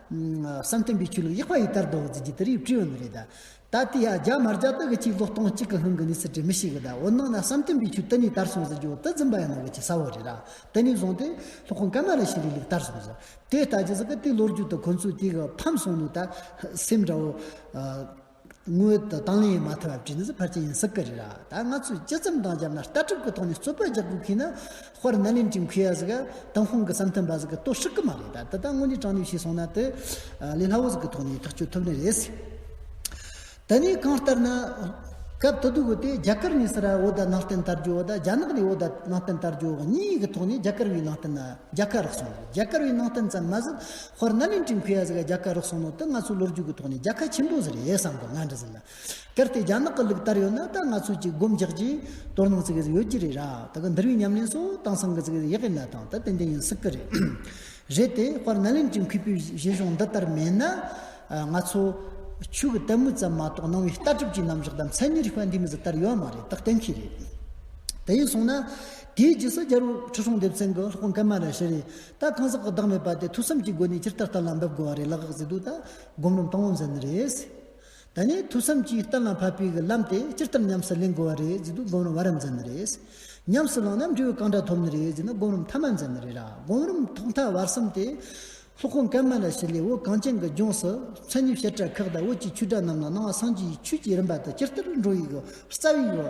བསམ་གཏན་པའི་ཆོས་ལུགས་ཡག་པ་ཡིས་དར་འདུག་ཟེར་གྱི་དེ་རིགས་བྲིས་ཡོད་ནི་རེད་ད། ད་དེ་ཡ་རྒྱ་མ་རྒྱ་ད་གི་ཅིག་ལོ་སྟོང་གཅིག་གི་སྔོན་གི་གནས་ཚུལ་དེ་མི་ཤེས་གི་ད། འོ་ནང་ན་བསམ་གཏན་པའི་ཆོས་དེ་ནས་དར་སོང་ཟེར་རྒྱུ་དེ་རྫུན་པ་ཡིན་ནོ་གི་ཅིག་གསལ་བོ་རེད་ར། དེ་ནས་བཟུང་སྟེ་སློབ་དཔོན་ཀ་མ་ལ་ཤཱི་ལའི་ལུགས་དར་སོང་ཟེར། དེ་ལྟ་རྒྱུ་ཟིག་གི་དེ་ལོ་རྒྱུས་དེ་ཁོ་ཚོས་དེ་གི་ཕམ་སོང་ནོ་ད་སེམས་འདྲ་བོ། དངོས་དང་དང་ལེན་ཡང་མ་ཐུབ་པ་བྲིས་ནི་ཟིག་ཕལ་ཆེར་ཡིན་སྲིད་གི་རེད་ར། ད་ང་ཚོས་ཅི་ཙམ་དང་རྒྱབ་ན་ལྟ་གྲུབ་ཀྱི་ཐོག་ནས་རྩོད་པ་རྒྱག་དགོས་ཁེལ་ན། དཔལ་ནཱ་ལེནྡྲའི་མཁས་པ་ཟིག་ག་ཏུན་ཧོང་གི་བསམ་གཏན་པ་ཟིག་གི་དོ་སྲིད་གི་མ་རེད་ད། ད་ལྟ་དངོས་གནས་དྲང་གནས་བཤད་སོང་ན་དེ་ལས་སླ་བོ་ཟིག་གི་ཐོག་ནས་ཐག་གཅོད་ཐུབ་ནི་རེད། དེ་ནས་གང་ལྟར་ན། སྐབས་དེ་དུས་གི་དེ་རྒྱ་གར་ནས་ཟེར་ར་བོད་ད་ནང་བསྟན་དར་རྒྱུ་བོ་ད་རྒྱ་ནག་ནས་བོད་ད་ནང་བསྟན་དར་རྒྱུ་བོ་གཉིས་ཀྱི་ཐོག་ནས་རྒྱ་གར་བའི་ནང་བསྟན་ན་རྒྱལ་ཁ་རག་སོང་། རྒྱ་གར་བའི་ནང་བསྟན་ཙམ་མ་ཟད་དཔལ་ནཱ་ལེནྡྲའི་མཁས་པ་ཟིག་ག་རྒྱལ་ཁ་རག་སོང་ནོ་དེ་ང་ཚོའི་ལོ་རྒྱུས་ཀྱི་ཐོག་ནས་རྒྱལ་ཁ་ཆེན་པོ་ཟིག་རེད་བསམ་གི། ང་འདྲ་ཟིག་ལ། གལ་ཏེ་རྒྱ་ནག་གི་ལུགས་དར་ཡོད་ན་ད་ང་ཚོས་ཅིག་སྒོམ་རྒྱག་རྒྱུའི་དོ་སྣང་ཟིག་ཡོད་རྒྱུ་རེད་ར། ད་གི་འདུལ་བའི་ཉམས་ལེན་སོགས་དེང་སང་གི་ཟིག་ཡག་ཡིན་ན་དང་ད་ཏན་ཏན་ཡིན་སྲིད་གི་རེད། རེད་དེ། དཔལ་ནཱ་ལེནྡྲའི་མཁས་པའི་བཞེད་གཞུང་འདི་ལྟར་མེད་ན། ང་ཚོ་ཆོས་ཀྱི་དད་མོས་ཙམ་མ་གཏོགས་ནང་པའི་ལྟ་གྲུབ་ཀྱི་རྣམ་གཞག་དང་མཚན་ཉིད་རིག་པ་འདི་མོ་ཟིག་དར་ཡོད་མ་རེད། ད་གཏན་འཁེལ་རེད། དེ་ཡིན་སོང་ན། དེའི་རྗེས་སུ་རྒྱལ་པོ་ཁྲི་སྲོང་ལྡེ་བཙན་གྱིས་སློབ་དཔོན་ཀ་མ་ལ་ཤཱི་ལ་ད་གང་ཟག་གི་བདག་མེད་པ་དེ་ཐོས་བསམ་གྱི་སྒོ་ནས་ཇི་ལྟར་གཏན་ལ་འབེབས་དགོས་པ་རེད་ལབ་ཟེར་དུས་ད་སྒོམ་རིམ་དང་པོ་མཛད་ནི་རེད། ད་ནི་ཐོས་བསམ་གྱིས་གཏན་ལ་ཕབ་པའི་གི་ལམ་དེ་ཇི་ལྟར་ཉམས་སུ་ལེན་དགོས་པ་རེད་ཟེར་དུས་སྒོམ་རིམ་བར་ར་མཛད་ནི་རེད། ཉམས་སུ་བླངས་ན་འབྲས་བུ་གང་འདྲ་ཐོབ་ནི་རེད་ཟེར་ན་སྒོམ་རིམ་ཐ་མ་མཛད་ནི་རེད་ར། སྒོམ་རིམ་ཐོག་མཐའ་བར་གསུམ་དེ། སློབ་དཔོན་ཀ་མ་ལ་ཤཱི་ལའི་བོད་གངས་ཅན་གྱི་ལྗོངས་སུ་མཚན་ཉིད་བྱེ་བྲག་ཁག་དང་བོད་ཀྱི་ཆོས་སྒྲ་རྣམས་ལ་སྣང་བ་སངས་རྒྱས་ཀྱི་ཆོས་ཀྱི་རིམ་པ་དེ་ཇི་ལྟར་འགྲོ་ཡི་གི་རྩ་བའི་གི་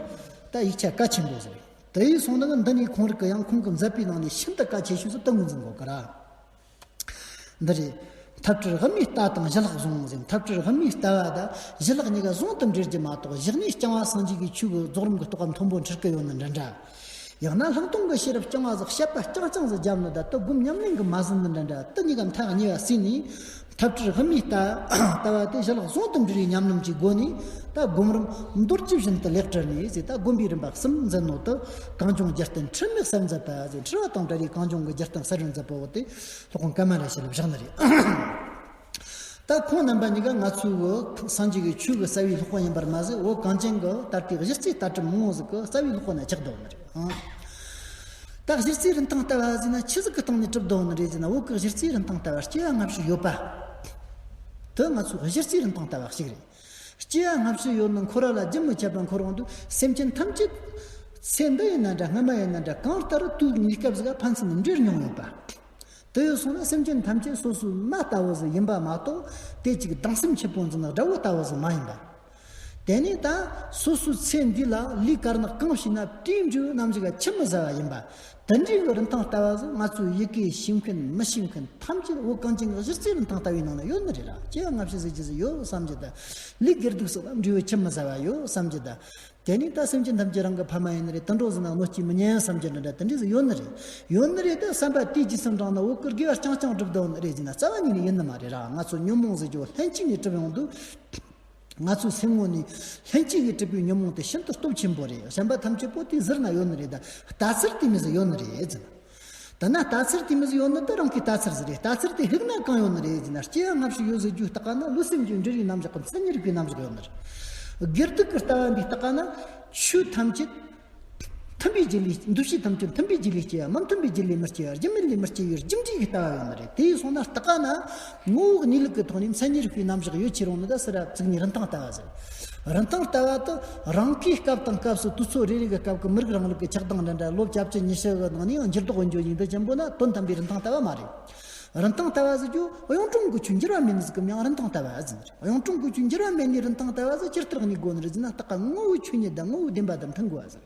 ད་ཡིག་ཆ་གལ་ཆེན་པོ་ཟིག་རེད། དེ་ཡིན་སོང་ན་འདི་ནས་ཁོང་རིགས་ཀྱི་ཡང་ཁོང་གི་མཛད་པའི་ནང་ནས་ཤིན་ཏུ་གལ་ཆེ་ཤོས་སུ་ད་ངོས་འཛིན་དགོས་གི་ར། འདི་རེད། ཐབས་གྲུལ་དབུ་མའི་ལྟ་དང་གཞི་ལྷག་ཟུང་ཟེར། ཐབས་གྲུལ་དབུ་མའི་ལྟ་བ་དང་གཞི་ལྷག་གཉིས་ཀ་ཟུང་དུ་འབྲེལ་རྒྱུ་མ་གཏོགས་གཞི་གནས་རྐྱང་བ་སངས་རྒྱས་ཀྱི་ཆོས་ཀྱི་རྫོགས་རིམ་གྱི་རྟོགས་པ་མཐོན་པོ་འཁྲིལ་གི་ཡོད་ནི་འདྲ་འདྲ། ཡང་ན་ལྷག་མཐོང་གི་ཤེས་རབ་རྐྱང་བ་ཟིག་བཤད་པ་རྐྱང་རྐྱང་ཟིག་བརྒྱབ་ནི་འདྲ། དེ་སྒོམ་ཉམས་ལེན་གྱི་མ་ཟིན་ནི་འདྲ་འདྲ། དེ་གཉིས་ཀ་མཐའ་གཉིས་པ་བསྲེས་ནས། ཐབས་གྲུལ་དབུ་མའི་ལྟ་ལྟ་བ་དེ་གཞི་ལྷག་ཟུང་དུ་འབྲེལ་བའི་ཉམས་ལེན་གྱི་སྒོ་ནས་ད་སྒོམ་རིམ་མདོར་བསྡུས་བཞིན་དུ་ལེགས་བཀྲལ་ནས་ཟེར། ད་སྒོམ་པའི་རིམ་པ་གསུམ་མཛད་ནོ་དེ་གངས་ལྗོངས་རྒྱལ་བསྟན་འཁྲུལ་མེད་གསལ་མཛད་པ་ཟེར། འཁྲུལ་བ་དང་བྲལ་བའི་གངས་ལྗོངས་ཀྱི་རྒྱལ་བསྟན་གསལ་བར་མཛད་པ་བོ་དེ་སློབ་དཔོན་ཀ་མ་ལ་ཤཱི་ལ་བཞག་ནི་རེད། ད་ཁོང་རྣམ་པ་གཉིས་ཀ་ང་ཚོའི་བོད་སངས་རྒྱས་ཀྱི་ཆོས་ཀྱི་རྩ་བའི་སློབ་དཔོན་ཡིན་པར་མ་ཟད་བོད་གངས་ཅན་གྱི་ད་ལྟའི་གཞི་རྩའི་ལྟ་གྲུབ་མང་བོ་ཟིག་གི་རྩ་བའི་སློབ་དཔོན་ན་ཆགས་བསྡད་ཡོད་ནི་རེད། ཨང་། ད་གཞི་རྩའི་རིན་ཐང་ལྟ་བ་ཟེར་ན་ཆི་ཟིག་གི་སྟེང་ནས་གྲུབ་བསྡད་ཡོད་ནི་རེད་ཟེར་ན། བོད་ཀྱི་གཞི་རྩའི་རིན་ཐང་ལྟ་བ་སྐྱེ་བ་སྔ་ཕྱི་ཡོད་པ། དེ་ང་ཚོའི་གཞི་རྩའི་རིན་ཐང་ལྟ་བ་ཞིག་རེད། སྐྱེ་བ་སྔ་ཕྱི་ཡོད་ནི་འཁོར་བ་ལ་རྒྱུན་མི་འཆད་པར་འཁོར་འོང་དུས་སེམས་ཅན་ཐམས་ཅད་ཚེ་འདི་ཡིན་ན་འདྲ་སྔ་མ་ཡིན་ན་འདྲ་གང་ལྟར་དུས་གནས་སྐབས་ཟིག་ག་ཕན་ཚུན་འབྲེལ་མྱོང་ཡོད་པ། དེ་ཡོད་སོང་ན་སེམས་ཅན་ཐམས་ཅད་སོ་སོའི་མ་ལྟ་བུ་ཟིག་ཡིན་པ་མ་གཏོགས་དེ་གཅིག་སྡང་སེམས་འཆི་འཕོ་འཛིན་ནི་དགྲ་བོ་ལྟ་བུ་ཟིག་མ་ཡིན་པ། དེ་ནས་ད་སོ་སོའི་ཚེ་འདི་ལ་ལས་དཀར་ནག་གང་བྱས་ན་དེའི་འབྲས་བུ་ནམ་ཞིག་ག་ཆི་མི་ཟ་བ་ཡིན་པ། དེ་འདྲའི་གི་རིན་ཐང་ལྟ་བ་ཟིག་ང་ཚོའི་ཡི་གེ་ཤེས་མཁན་མི་ཤེས་མཁན་ཐམས་ཅད་བོད་གངས་ཅན་གྱི་གཞི་རྩའི་རིན་ཐང་ལྟ་བའི་ནང་ན་ཡོད་ནི་རེད་ར། སྐྱེ་བ་སྔ་ཕྱི་ཟེར་རྒྱུ་ཟིག་ཡོད་བསམ་རྒྱུ་ད། ལས་དགེ་སྡིག་སོགས་ལ་འབྲས་བུ་ཆི་མི་ཟ་བ་ཡོད་བསམ་རྒྱུ་ད། དེ་ནས་ད་སེམས་ཅན་ཐམས་ཅད་རང་གི་ཕ་མ་ཡིན་ནི་རེད། དུད་འགྲོ་ཟིག་ན་གནོད་སྐྱེལ་མི་ཉན་བསམ་རྒྱུ་འདྲ་འདྲ་དེ་འདྲ་ཟིག་ཡོད་ནི་རེད། ཡོད་ནི་རེད་ད་བསམ་པ་དེའི་རྗེས་སུ་འབྲངས་ན་བོད་ཀྱི་དགེ་བ་རྐྱང་རྐྱང་སྒྲུབ་བསྡད་ཡོད་ནི་རེད་ཟེར་ན་རྩ་བ་ཉིད་ནས་ཡིན་ནི་མ་རེད་ར། ང་ཚོ་ཉོན་མོངས་ཟེར་རྒྱུ་ལྷན་སྐྱེས་ནས་གྲུབ་ཡོང་དུས། ང་ཚོའི་སེམས་ངོ་ནས་ལྷན་སྐྱེས་ཀྱིས་གྲུབ་པའི་ཉོན་མོངས་དེ་ཤིན་ཏུ་སྟོབས་ཆེན་པོ་རེད། གཞན་པ་ཐམས་ཅད་པོ་དེ་ཟུར་ན་ཡོད་ནི་རེད་ད། ལྟ་ཚུལ་དེ་མོ་ཟིག་ཡོད་ནི་རེད་ཟེར་ན། ད་ན་ལྟ་ཚུལ་དེ་མོ་ཟིག་ཡོད་ནི་ད་རང་གི་ལྟ་ཚུལ་ཟིག་རེད། ལྟ་ཚུལ་དེ་ཕྱེ་ན་གང་ཡོད་ནི་རེད་ཟེར་ན། སྐྱེ་བ་སྔ་ཕྱི་ཡོད་ཟེར་རྒྱུ་ལྟ་ག་ན་བློ་སེམས་ཀྱི་འབྲེལ་བའི་རྣམ་གཞག་གི་མཚན་ཉིད་རིག་པའི་རྣམ་གཞག་ཡོད་ནི་རེད། དགེ་སྡིག་གི་ལྟ་བ་འདི་ལྟ་ག་ན་ཆོས་ཐམས་ཅད་མཐུན་པའི་རྒྱུ་ལས། འདུ་བྱེད་ཐམས་ཅད་མཐུན་པའི་རྒྱུ་ལས་སྐྱེ་བ། མི་མཐུན་པའི་རྒྱུ་ལས་མི་སྐྱེ་བ། རྒྱུ་མེད་ལས་མི་སྐྱེ་བའི་རྒྱུ་འབྲས་ཀྱི་ལྟ་བ་ཡོད་ནི་རེད། དེ་ཡིན་སོང་ན་ལྟ་ག་ན་ངོ་བོ་གནས་ལུགས་ཀྱི་ཐོག་ནས་མཚན་ཉིད་རིག་པའི་རྣམ་གཞག་ཡོད་ཀྱི་རུང་ནི་ད་ཟེར་ར་ཚིག་ནས་རིན་ཐང་ལྟ་བ་ཟེར། རིན་ཐང་ལྟ་བ་དེ་རང་གི་སྐབས་དང་སྐབས་སུ་དུས་ཚོད་རེ་རེ་གི་སྐབས་ཀྱི་མི་རིགས་རིང་ལུགས་ཀྱི་ཆགས་སྡང་འདྲ་འདྲ་ལོ་བརྒྱད་ཅུ་ཉི་ཤུ་གི་ནང་ནས་ཡང་འགྱུར་ལྡོག་འགྱོ་ཡིན་དུས་ཅན་པོ་ན་དོན་དམ་པའི་རིན་ཐང་ལྟ་བ་མ་རེད། རིན་ཐང་ལྟ་བ་ཟེར་རྒྱུ་གཡུང་དྲུང་གི་ཆོས་འགྱུར་བ་མེད་ནི་ཟིག་གི་མིང་རིན་ཐང་ལྟ་བ་ཟེར། གཡུང་དྲུང་གི་ཆོས་འགྱུར་བ་མེད་ནི་རིན་ཐང་ལྟ་བ་ཟེར་ཇི་ལྟར་གནས་དགོས་ནི་རེད་ཟེར་ན། ལྟ་ག་ངོ་བོའི་ཆོས་ཉིད་དང་ངོ་བོའི་བདེན་པ་དང་མཐུན་དགོས་པ་ཟེར།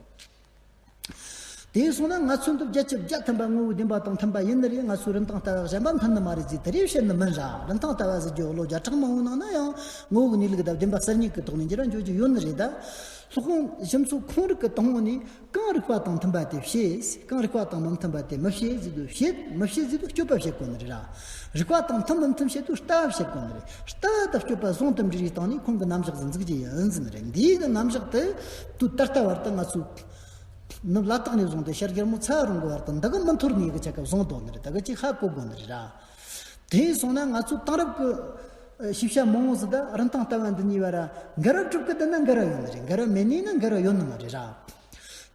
དེ་སོང་ན་ང་ཚོ་འདི་བརྒྱ་ཆ་བརྒྱ་མཐུན་པ་ངོ་བོའི་བདེན་པ་དང་མཐུན་པ་ཡིན་ནི་རེད། ང་ཚོའི་རིན་ཐང་ལྟ་བ་གཞན་པ་མཐུན་ནི་མ་རེད་ཟེར་དེ་རེད་བཤད་ནི་མིན་ར། རིན་ཐང་ལྟ་བ་ཟེར་རྒྱུ་ལོ་བརྒྱ་ཕྲག་མང་བོའི་ནང་ན་ཡང་ངོ་བོ་གི་གནས་ལུགས་དང་བདེན་པ་གསར་རྙེད་ཀྱི་ཐོག་ནས་འགྱུར་ར་འགྱོ་རྒྱུ་ཡོད་ནི་རེད་ད། སློབ་དཔོན་ཞིག་ཚོ་ཁོང་རིག་གི་དང་པོ་ནས་གང་རིག་པ་དང་མཐུན་པ་དེ་བྱེད། གང་རིག་པ་དང་མི་མཐུན་པ་དེ་མི་བྱེད་ཟེར་དུས། བྱེད་མི་བྱེད་ཟེར་དུས་སྤྱོད་པ་བྱེད་དགོས་ནི་རེད་ར། རིག་པ་དང་མཐུན་མི་མཐུན་བྱེད་དུས་ལྟ་བ་བྱེད་དགོས་ནི་རེད། ལྟ་བ་དང་སྤྱོད་པ་ཟུང་དུ་འབྲེལ་བའི་སྟེང་ནས་ཁོང་གི་རྣམ་གཞག་ཟིག་འཛུགས་རྒྱུ་ཡིན་ཟེར་ནི་རེད། འདིའི་གི་རྣམ་གཞག་དེ་དུས་ད་ལྟ་བར་དུ་ང་ཚོས་ནུབ་ལ་དྭགས་ནས་བཟུང་སྟེ་ཤར་རྒྱལ་མོ་ཚ་བ་རིང་གི་བར་དུ་འདི་གི་མི་འཐོར་ནས་གི་ཆ་སྐབས་བཟུང་དོ་ནི་རེད། ད་གི་ཅིག་ཧ་གོ་དགོས་ནི་རེད་ར། དེ་ཡིན་སོང་ན་ང་ཚོ་དེང་རབས་ཀྱི་ཤེས་བྱ་མང་བོ་ཟིག་ད་རིན་ཐང་ལྟ་བ་འདི་གཉིས་བར་འགལ་བ་གྲུབ་ཀི་བསྡད་ན་འགལ་བ་ཡོད་ནི་རེད། འགལ་བ་མེད་ནི་ན་འགལ་བ་ཡོད་ནི་མ་རེད་ར།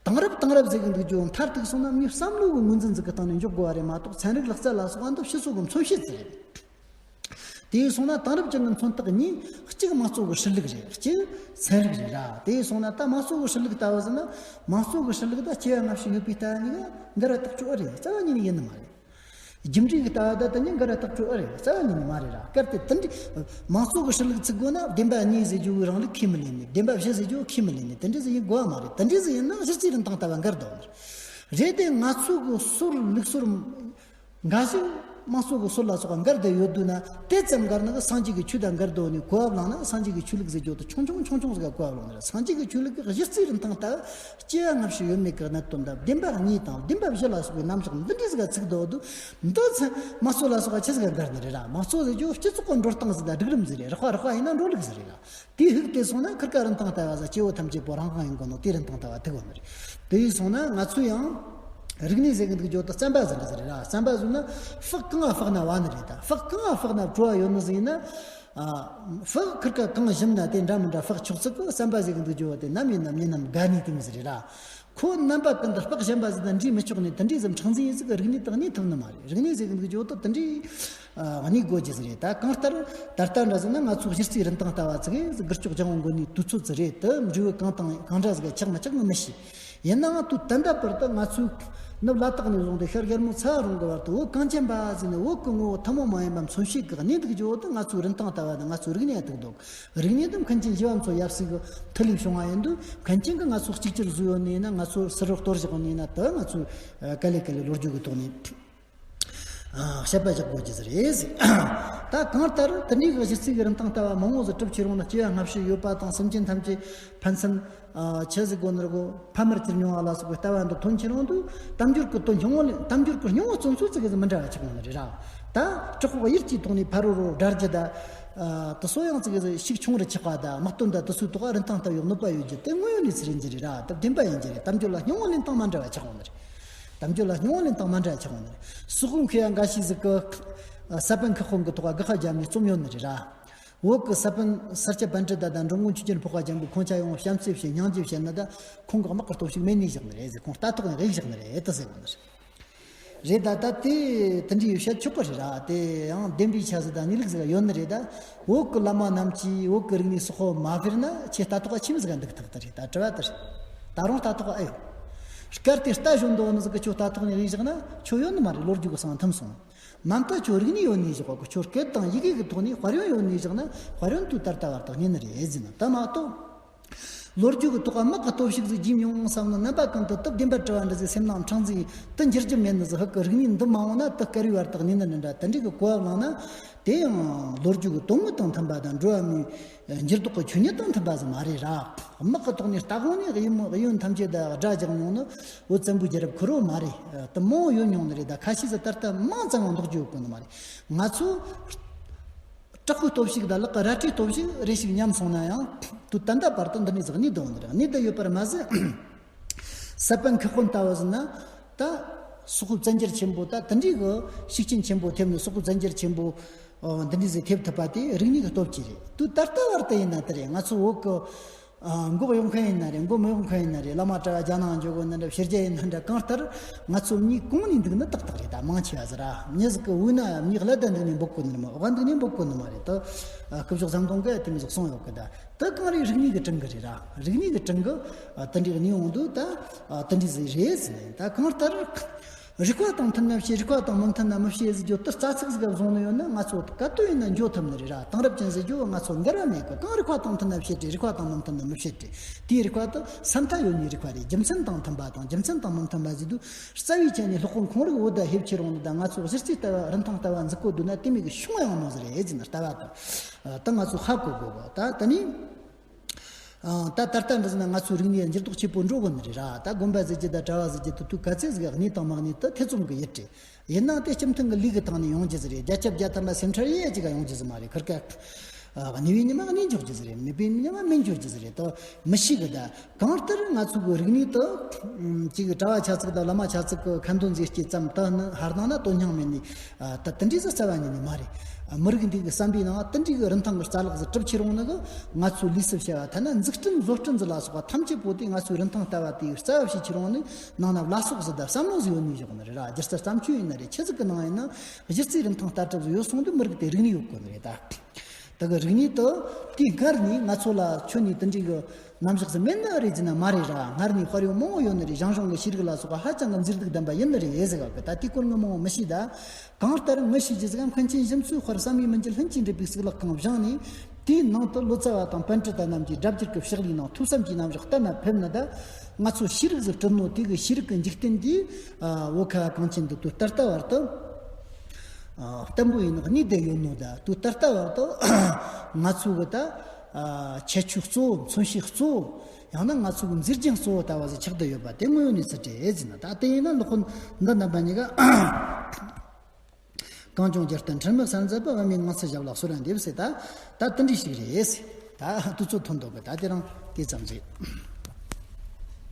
དེང་རབས་དེང་རབས་ཟེར་གི་འདུག་རྒྱུ་མཐར་ཐུག་སོང་ན་མིའི་བསམ་བློ་གི་ངོས་འཛིན་ཟིག་གི་སྟེང་ནས་འཇོག་དགོས་པ་རེད་མ་གཏོགས་ཚན་རིག་ལག་རྩལ་ལ་སོགས་པ་འདི་ཕྱི་སོ་གི་མཚོན་བྱེད་ཟིག་རེད། དེ་སོང་ན་དེང་རབས་ཅན་གྱི་མཚོན་རྟགས་གཉིས། གཅིག་དམངས་གཙོ་གི་སྲིད་ལུགས་རེད། གཅིག་ཚན་རིག་རེད་ར། དེ་སོང་ན་ད་དམངས་གཙོ་གི་སྲིད་ལུགས་ལྟ་བུ་ཟེར་ན། དམངས་གཙོ་གི་སྲིད་ལུགས་ད་སྐྱེ་བ་སྔ་ཕྱི་ཡོད་པའི་ལྟ་བ་གཉིས་ཀ་འགལ་བ་ཐག་ཆོད་ཨེ་རེད། རྩ་བ་ཉིད་ནས་ཡིན་ནི་མ་རེད། རྒྱུ་འབྲས་ཀྱི་ལྟ་བ་ད་དེ་གཉིས་འགལ་བ་ཐག་ཆོད་ཨེ་རེད། རྩ་བ་ཉིད་ནས་མ་རེད་ར། གལ་ཏེ་དེ་འདྲའི་དམངས་གཙོ་གི་སྲིད་ལུགས་བཙུགས་དགོས་ན་བདེན་པ་གཉིས་ཟེར་རྒྱུ་བོའི་རིང་ལུགས་ཁས་མི་ལེན་ནི། བདེན་པ་བཞི་ཟེར་རྒྱུ་བོ་ཁས་མི་ལེན་ནི། དེ་འདྲ་ཟིག་ཡིན་དགོས་པ་མ་རེད། དེ་འདྲ་ཟིག་ཡིན་ན་གཞི་རྩའི་རིན་ཐང་ལྟ་བ་འགལ་འདུག་ནི་རེད། དེ་ང་ཚོ་གི་སྲོལ་ལུགས་སྲོལ་འགའ་ཞིག་དམངས་གཙོ་གི་སྲོལ་ལ་སོགས་པ་འགལ་བསྡད་ཡོད་དུས་ན། དེ་ཙམ་འགལ་ན་གི་སངས་རྒྱས་ཀྱི་ཆོས་དང་འགལ་འགྲོ་ནས་གོ་བ་བླངས་ན། སངས་རྒྱས་ཀྱི་ཆོས་ལུགས་ཟེར་རྒྱུ་དེ་ཆུང་ཆུང་ཆུང་ཆུང་ཟིག་ག་གོ་བ་བླངས་ནས། སངས་རྒྱས་ཀྱི་ཆོས་ལུགས་ཀྱི་གཞི་རྩའི་རིན་ཐང་ལྟ་བུ་སྐྱེ་བ་སྔ་ཕྱི་ཡོད་མེད་ཀྱི་གནད་དོན་དང་། བདེན་པ་གཉིས་དང་བདེན་པ་བཞི་ལ་སོགས་པའི་རྣམ་གཞག་འདི་འདྲའི་ཟིག་ག་ཚིག་འདུག་འདུག་འདི་ཚོ་དམངས་གཙོ་ལ་སོགས་པ་ཆི་ཟིག་ག་འགལ་ནི་རེད་ར། དམངས་གཙོ་ཟེར་རྒྱུ་སྤྱི་ཚོགས་ཀྱི་འགྲོ་སྟངས་ཟིག་དང་སྒྲིག་རིམ་ཟིག་རེད། རགས་པ་རགས་པ་ཡིན་ན་འགྲོ་ལུགས་ཟིག་རེད་ར། དེའི་ཧུག་དེ་སོང་ན་ཁིར་ཀ་རིན་ཐང་ལྟ་བ་ཟིག་སྐྱེ་བོ་ཐམས་ཅད་པོ་རང་དབང་ཡིན་དགོས་ནོ་དེའི་རིན་ཐང་ལྟ་བ་ཐུག་གོ་ནི་རེད། དེ་ཡིན་སོང་ན་ང་ཚོས་ཡང་རིག་གནས་ཟེར་གི་འདུག་རྒྱུ་དེ་རྩམ་པ་ཟེར་གི་ཟེར་རེད་ར། རྩམ་པ་ཟེར་ན་ཕག་གང་ང་ཕག་ན་བ་ནི་རེད། ད་ཕག་གང་ང་ཕག་ན་བྲོ་བ་ཡོད་ནི་ཟིག་ཡིན་ན། ཨ། ཕག་ཁིར་ཀ་གང་ཞིམ་ན་དེ་འདྲ་མི་འདྲ་ཕག་ཆོག་ཚིག་གི། རྩམ་པ་ཟེར་གི་འདུག་རྒྱུ་དེ་ནམ་ཡིན་ནམ་ཡིན་ནམ་དགའ་ནི་དེ་མི་ཟེར་རེད་ར། ཁོ་རྣམ་པ་ཀུན་ཏུ་ཕག་གཞན་པ་ཟིག་དང་འདྲིས་མི་ཆོག་ནི་དེ་འདྲའི་ཟིག་མཁྲེགས་འཛིན་ཡིན་ཟིག་གི་རིག་གནས་དང་གནས་ཐུབ་ནི་མ་རེད། རིག་གནས་ཟེར་གི་འདུག་རྒྱུ་དེ་དེ་འདྲའི། ཨ། གནས་དགོས་རྒྱུ་ཟིག་རེད། ད་གང་ལྟར་ད་ལྟ་འདྲ་ཟིག་ན་ང་ཚོ་གཞི་རྩའི་རིན་ཐང་ལྟ་བ་ཚིག་གི་སྒུལ་ལྕོག་ལྗང་བོ་འགོ་ནས་དུས་ཚོད་ཟིག་རེད། དེ་འབྲས་བུ་གང་དང་གང་འདྲ་ཟིག་ཆགས་མི་ཆགས་ནི་མི་ཤེས། ཡིན་ནའང་དུས་ད་ལྟ་བར་དུ་ང་ཚོས་ནུབ་ལ་དྭགས་ནས་བཟུང་སྟེ་ཤར་གཡར་མོ་ཚ་བ་རོང་གི་བར་དུ་བོད་གངས་ཅན་པ་ཟེར་ནས་བོད་ཀྱི་ངོ་བོ་ཐུན་མོང་མ་ཡིན་པ་མཚོན་བྱེད་ཀྱི་གནས་འདུག་རྒྱུ་བོ་དེ་ང་ཚོའི་རིན་ཐང་ལྟ་བ་དང་ང་ཚོའི་རིག་གནས་ཡང་འདུག་འདུག་རིག་གནས་དེ་མཁན་ཆེན་ཞི་བ་འཚོ་ཡབ་སྲས་ཀྱི་མཐུ་ལས་བྱུང་བ་ཡིན་དུས། མཁན་ཆེན་གྱིས་ང་ཚོ་གཅིག་གྱུར་བཟོས་ཡོད་ནི་ཡིན་ན། ང་ཚོ་ཕྱི་རོལ་གཏོར་བཞག་ཡོད་ནི་ཡིན་ན། དེ་ང་ཚོས་ག་ལེ་ག་ལེ་ལོ་རྒྱུས་ཀྱི་ཐོག་ནས། ཨ། དཔྱད་པ་རྒྱག་དགོས་ཀྱི་ཟིག་རེད་ཟེར། ད་གང་ལྟར་དེ་འདྲའི་གི་གཞི་རྩའི་གི་རིན་ཐང་ལྟ་བ་མང་བོ་ཟིག་གྲུབ་ཁྱེར་ཡོང་ན། སྐྱེ་བ་སྔ་ཕྱི་ཡོད་པ་དང་སེམས་ཅན་ཐམས་ཅད་ཕན་སེམས། ཨ། ཆི་ཟིག་གོ་ནར་གོ་ཕ་མར་གྱུར་མྱོང་བ་ལ་སོགས་པའི་ལྟ་བ་འདི་ཐོན་ཁྱེར་ཡོང་དུས། དལ་འབྱོར་གྱི་དོན་སྙིང་བོ་ལས། དལ་འབྱོར་གྱི་སྙིང་བོ་བརྩོན་ཚུལ་ཙི་གེ་ཟིག་མི་འདྲ་བ་ཆགས་ཡོང་ནི་རེད་ར། ད་དྲག་པོ་གཡུལ་གྱི་ཐོག་ནས་ཕ་རོལ་རོ་དགྲ་རྒྱུ་ད། ཨ། དེ་ཚོ་ཡང་ཙི་གེ་ཟིག་ཤུགས་ཆུང་རུ་ཆགས་པ་ད། དམག་དོན་ད་དེ་ཚོའི་ཐོག་རིན་ཐང་ལྟ་བའི་གནོད་པ་ཡོད་རྒྱུ་དེ་དངོས་ཡོད་གནས་ཚུལ་ཡིན་གྱི་རེད་ར། ད་བདེན་པ་ཡིན་གྱི་རེད། དལ་འབྱོར་ལ་སྙིང་བོ་ལེན་སྟངས་མ་འདྲ་བ་ཆགས་ཡོང་ནི་རེད། དལ་འབྱོར་ལ་སྙིང་བོ་ལེན་སྟངས་མ་འདྲ་ཆགས་ཡོང་ནི་རེད། སོག་པོ་མཁས་པ་འགའ་ཤས་ཟིག་གིས་ས་པཎ་ཁ་སྐོང་གི་ཐོག་དགག་པ་བརྒྱབ་ནས་རྩོམ་ཡོད་ནི་རེད་ར། བོད་ཀྱི་ས་པཎ་ས་སྐྱ་པཎྜི་ཏ་དང་འགྲོ་མགོན་ཆོས་རྒྱལ་འཕགས་པ་རྒྱལ་པོའི་ཁོང་ཅག་ཡོངས་བྱམས་བརྩེ་བྱས་སྙིང་རྗེ་བྱས་ན། ད་ཁོང་གིས་དམག་གི་སྟོབས་ཤུགས་མེད་ནས་བཞག་ནི་རེད་ཟེར། ཁོང་རྟ་ཐོག་ནས་གཡུགས་བཞག་ནི་རེད་དེ་ཟེར་གོ་ནི་རེད། རེད། ད་ད་དེ་དེ་འདྲའི་བཤད་ཆོག་གི་རེད་ར། དེ་ཡང་བདེན་པའི་ཆ་ཟིག་དང་གནས་ལུགས་ཟིག་ཡོད་ནི་རེད། ད་བོད་ཀྱི་བླ་མ་རྣམས་ཀྱིས་བོད་ཀྱི་རིག་གནས་སོགས་མ་སྤེལ་ན། ཁྱེད་རྟ་ཐོག་ག་ཆི་མོ་ཟིག་ག་འདུག་ཐུབ་ཀྱི་རེད། ད་དྲི་བ་དེ་རེད། ད་རུང་རྟ་ཐོག་ག་ཨེ་ཡོད། གལ་ཏེ་རྟ་ཞོན་འདུག་ནི་ཟིག་གིས་ཁྱོད་རྟ་ཐོག་ནས་གཡུགས་བཞག་ན་ཁྱོད་ཡོད་ནི་མ་རེད། ལོ་རྒྱུས་ཀྱི་སང་ཐིམ་སོང་། མ་མཐའ་ཁྱོད་རིག་གནས་ཡོད་ནས་བཞག་གོ། ཁྱོད་སྐད་དང་ཡི་གེ་གི་ཐོག་ནས་དཔལ་ཡོན་ཡོད་ནས་བཞག་ན། དཔལ་ཡོན་དུས་ད་ལྟ་བར་དུ་གནས་ནི་རེད་ཟེར་ན། ད་མ་གཏོགས། ལོ་རྒྱུས་ཀྱི་ཐོག་ག་དམག་གི་སྟོབས་ཤུགས་ཟིག་རྒྱས་མྱོང་བསམ་ན། རྣམ་པ་ཀུན་ཏུ་དུ་བདེན་པར་གྲུབ་པ་འདྲ་ཟིག་སེམས་ནང་འཕྲེང་ཟིག་དུ་འགྱུར་རྒྱུ་མེད་ནི་ཟིག་ཧུ་ཀི་རིག་གནས་འདི་མ་འོངས་ན་དུ་བསྐལ་བའི་བར་དུ་གནས་ནི་འདྲ། དེ་འདྲའི་གི་གོ་བ་བླངས་ན། དེ་ཡང་ལོ་རྒྱུས་ཀྱི་དོན་དངོས་དང་མཐུན་པ་དང་། འགྲོ་བ་མིའི་འགྱུར་ལྡོག་གི་ཆོས་ཉིད་དང་མཐུན་པ་ཟིག་མ་རེད་ར། དམག་གི་ཐོག་ནས་རྟ་གོང་ནས་གཡུལ་མོ་གཡུལ་ཐམས་ཅད་ད་དགྲ་རྒྱག་མྱོང་ནི་བོད་བཙན་པོའི་རྒྱལ་རབས་ཁེར་རོ་མ་རེད། དུ་མང་བོ་ཡོད་མྱོང་ནི་རེད། ད་ཁ་ཤས་ཟིག་ད་ལྟ་མང་ཙམ་ཡང་འདོགས་རྒྱུ་ཡོད་གོ་ནི་མ་རེད། ང་ཚོ་དྲག་པོའི་སྟོབས་ཤུགས་དང་ལག་གི་རལ་གྲིའི་སྟོབས་ཤུགས་རེ་ཞིག་ཉམས་སོང་ན་ཡང་། དུས་ད་ལྟ་བར་དུ་འདི་འདྲའི་ཟིག་གནས་འདུག་ནི་རེད། གནས་བསྡད་ཡོད་པར་མ་ཟད། ས་པཎ་ཁ་སྐོང་ལྟ་བུ་ཟིག་ན། ད་སོག་པོའི་བཙན་རྒྱལ་ཆེན་པོ། ད་དེ་འདྲའི་གི་ཤུགས་རྐྱེན་ཆེན་པོ་ཐེབས་ནས། སོག་པོའི་བཙན་རྒྱལ་ཆེན་པོ། ཨོ། འདི་འདྲའི་ཟིག་ཐེབས་ཐུབ་པ་དེ་རིག་གནས་ཀྱི་སྟོབས་ཀྱིས་རེད། དུས་ད་ལྟ་བར་དུ་ཡིན་ན་དེ་རེད། ང་ཚོ་བོད་གི། ཨ། མགོ་གཡོག་མཁན་ཡིན་ན་རེད། མགོ་མི་གཡོག་མཁན་ཡིན་ན་རེད། བླ་མ་གྲྭ་བ་རྒྱ་ནང་འཇོག་གོ་ན་འདྲ། ཕྱི་རྒྱལ་ཡིན་ན་འདྲ། གང་ལྟར་ང་ཚོ་མྱི་གོང་ནས་འདུག་ནི་ཏག་ཏག་རེད། ད་མང་ཆེ་བ་ཟིག་ར། མྱི་ཟིག་གི་འོ་ན་མྱི་ཀླད་ད་འདུག་ནས་འབོད་གོ་ནི་རེད་མོ། འོག་འདུག་ནས་འབོད་གོ་ནི་མ་རེད། ད་སྐུ་ཞབས་ཟམ་གདོང་གིས་དེ་མོ་ཟིག་གསུངས་ཡོད་གི། ད་དེ་གང་རེད། རིག་གནས་ཀྱི་དྲིན་གྱིས་རེད་ར། རིག་གནས་ཀྱི་དྲིན་གྱིས། ཨ། དེ་འདྲའི་གནས་ཡོང་དུས་ད། ཨ། དེ་འདྲའི་ཟིག་རེད་ཟེར་ནས། ད་གང་ལྟར། རིག་པ་དང་མཐུན་ན་བྱེད། རིག་པ་དང་མི་མཐུན་ན་མི་བྱེད་ཟེར་རྒྱུ་དེ་རྩ་ཚིག་ཟིག་ག་བཟུང་ནས་ཡོད་ན། ང་ཚོ་ག་དུས་ཡིན་ན་འགྱོ་ཐུབ་ནི་རེད་ར། དེང་རབས་ཅན་ཟེར་རྒྱུ་ང་ཚོ་འགལ་བ་མེད་གི། གང་རིག་པ་དང་མཐུན་ན་བྱེད་དེ། རིག་པ་དང་མི་མཐུན་ན་མི་བྱེད་དེ། དེའི་རིག་པ་དེ་ས་མཐའ་ཡོད་ནི་རིག་པ་རེད། རྒྱུ་མཚན་དང་མཐུན་པ་དང་རྒྱུ་མཚན་དང་མི་མཐུན་པ་ཟེར་དུས། རྩ་བའི་ཆ་ནས་སློབ་དཔོན་ཁོང་རིག་བོད་ཟླ་ཕེབས་ཁྱེར་ཡོང་ནི་དང་། ང་ཚོ་གཞི་རྩའི་ལྟ་བ་རིན་ཐང་ལྟ་བ་འཛུགས་དགོས་འདུག་ན། དེ་མོ་གི་ཤོང་ཡང་མོ་ཟིག་རེད་ཟེར་ནས། ལྟ་བ་དང་། ད་ང་ཚོ་ཧ་གོ་དགོས་གི། ད་དེ་ནས། ཨ། ད་ད་ལྟ་འདི་ཟེར་ན་ང་ཚོའི་རིག་གནས་འགྱུར་ལྡོག་ཆེན་པོ་འགྲོ་གི་ནི་རེད་ར། ད་དགོན་པ་ཟེར་རྒྱུ་དང་གྲྭ་བ་ཟེར་རྒྱུ་དེ་དུས་ག་ཚད་ཟིག་གནས་དང་མ་གནས་དེ་ཐེ་ཚོམ་གི་ཡོད་རེད། ཡིན་ནའང་དེ་སྤྱི་མཐུན་གི་ལུགས་ཀྱི་ཐོག་ནས་ཡོང་རྒྱུ་ཟིག་རེད། བརྒྱ་ཆ་བརྒྱ་ཐམ་པ་སེམས་ཁྲལ་ཡེ་ཅིག་ག་ཡོང་རྒྱུ་ཟིག་མ་རེད། ཁིར་ཀ། ཨ། གནས་པའི་ཉི་མ་གནས་འཇོག་རྒྱུ་ཟིག་རེད། མེད་པའི་ཉི་མ་མེད་འཇོག་རྒྱུ་ཟིག་རེད། ད་མི་ཤེས་གི། ད་གང་ལྟར་ང་ཚོ་གི་རིག་གནས་དེ། ཨ། ཅིག་གྲྭ་བ་ཆ་ཚིག་དང་བླ་མ་ཆ་ཚིག་གི་ཁ་འདོན་ཟིག་སྐྱེས་ཙམ་དུ་ནི་ཧར་སྣང་ན་དོན་སྙིང་མེད་ནི། ཨ། ད་དེ་འདྲའི་ཟིག་རྩ་བ་ཉིད་ནས་མ་རེད། མི་རིགས་འདི་གི་བསམ་པའི་ནང་དེ་འདྲའི་གི་རིན་ཐང་གི་རྩ་ལག་ཟིག་གྲུབ་ཁྱེར་འོང་ནི་གི། ང་ཚོའི་ལུས་སུ་བྱ་བ་ཐ་ན་འཛུགས་སྐྲུན་བཟོ་སྐྲུན་ཟིག་ལ་སོགས་པ་ཐམས་ཅད་པོ་དེ་ང་ཚོའི་རིན་ཐང་ལྟ་བ་དེའི་རྩ་བ་བྱས་ཁྱེར་འོང་ནི། ནང་ན་བླ་སྲོག་ཟིག་དང་བསམ་བློ་ཟིག་ཡོད་ནི་བཞག་ནི་རེད་ར། སྒྱུ་རྩལ་བརྩམས་ཆོས་ཡིན་ན་རེད། ཆི་ཟིག་གི་ནང་ཡིན་ན་གཞི་རྩའི་རིན་ཐང་ལྟ་གྲུབ་ཟིག་ཡོད་སོང་དུས་མི་རིགས་དེ་རིག་གནས་ཡོད་དགོས་ནི་རེད་ད། ད་གི་རིག་གནས་དེ་དེའི་སྔར་ནས་ང་ཚོ་ལ་ཁྱོན་ནས་དེ་འདྲའི་གི་རྣམ་གཞག་ཟིག་མེད་ནི་རེད་ཟེར་ན་མ་རེད་ར། སྔར་ནས་དཔར་ཡོད་མང་བོ་ཡོད་ནི་རེད། ཞང་ཞུང་གི་ཤེས་རིག་ལ་སོགས་པ་ཧ་ཅང་གི་མཛེས་སྡུག་ལྡན་པ་ཡིན་ནི་རེད་ཟེར་གི། ད་དེའི་སྐོར་ངས་མང་བོ་མི་ཤེས་ད། གང་ལྟར་ངོས་ཤེས་རྒྱུ་ཟིག་མཁན་ཆེན་ཞིམ་མཚོའི་དཔར་བསམ་ཡས་མི་འགྱུར་ལྷུན་གྱིས་འགྲིབ་པའི་གཙུག་ལག་ཁང་བཞེངས་ནས། དེའི་ནང་དུ་ལོ་ཙཱ་བ་དང་པཎྜི་ཏ་རྣམས་ཀྱིས་སྒྲ་བསྒྱུར་གྱི་ཕྱག་ལས་ནང་ཐོས་བསམ་གྱི་རྣམ་གཞག་གཏན་ན་ཕེབས་ནི། ད་ང་ཚོ་ཤེས་རིག་ཟིག་བསྐྲུན་ནོ་དེ་གི་ཤེས་རིག་གི་འཇིག་རྟེན་འདིའི་བོད་ཁ་གངས་ཅན་འདི་དུས་ད་ལྟ་བར་དུ་བརྟན་པོ་ཡིན་ནོ་གནས་བསྡད་ཡོད་ནོ། ད་དུས་ད་ལྟ་བར་དུ་ང་ཚོ་གི་ད་ཁྱད་ཆོས་གཙོ་བོ། མཚོན་བྱེད་གཙོ་བོ། ཡང་ན་ང་ཚོ་གི་མཛེས་རྒྱན་གཙོ་བོ་ལྟ་བུ་ཟིག་ཆགས་བསྡད་ཡོད་པ་དེ་དངོས་ཡོད་གནས་ཚུལ་རེད་ཟེར་ན། ད་དེ་ཡིན་ན་སློབ་དཔོན་འདི་རྣམ་པ་གཉིས་ཀ་གངས་ལྗོངས་རྒྱལ་བསྟན་ཁྲི་མི་གསར་མཛད་པ། བུད་མེད་ངང་ཚུལ་ཞབས་ལ་གསོལ་བ་འདེབས་ཟེར། ད་ད་དེ་འདྲ་ཞིག་རེད་ཟེར། ད་དུས་ཚོད་ཐོན་འདུག་གི། ད་དེ་རིང་དེ་ཙམ་རེད།